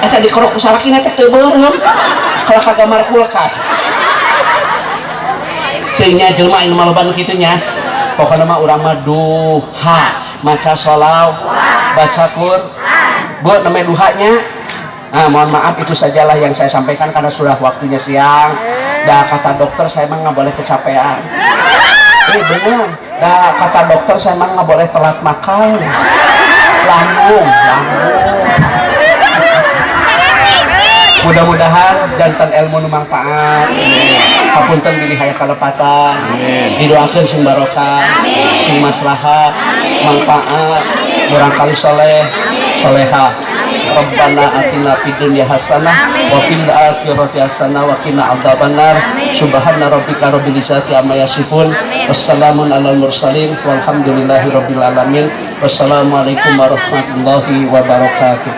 Eta dikerok ku salakina teh teu beureum. Kalah ka gambar kulkas. Teuing jelema anu mah loba nu kitu nya. Pokokna mah urang mah duha, maca sholawat, baca Qur'an. Bu, namanya duhanya. Nah, mohon maaf, itu sajalah yang saya sampaikan karena sudah waktunya siang. Dah kata dokter saya emang nggak boleh kecapean. Eh, benar. Dah kata dokter saya emang nggak boleh telat makan. Lambung, lambung. Mudah-mudahan janten ilmu nu manfaat. Hapunten bilih aya kalepatan. Didoakeun sing barokah, sing maslahat, manfaat, murangkalih soleh, soleha. Rabbana atina fid dunya hasanah wa fil akhirati hasanah wa qina adzabannar. Subhana rabbika rabbil izzati amma yasifun. Wassalamun alal mursalin walhamdulillahi rabbil alamin. Wassalamualaikum warahmatullahi wabarakatuh.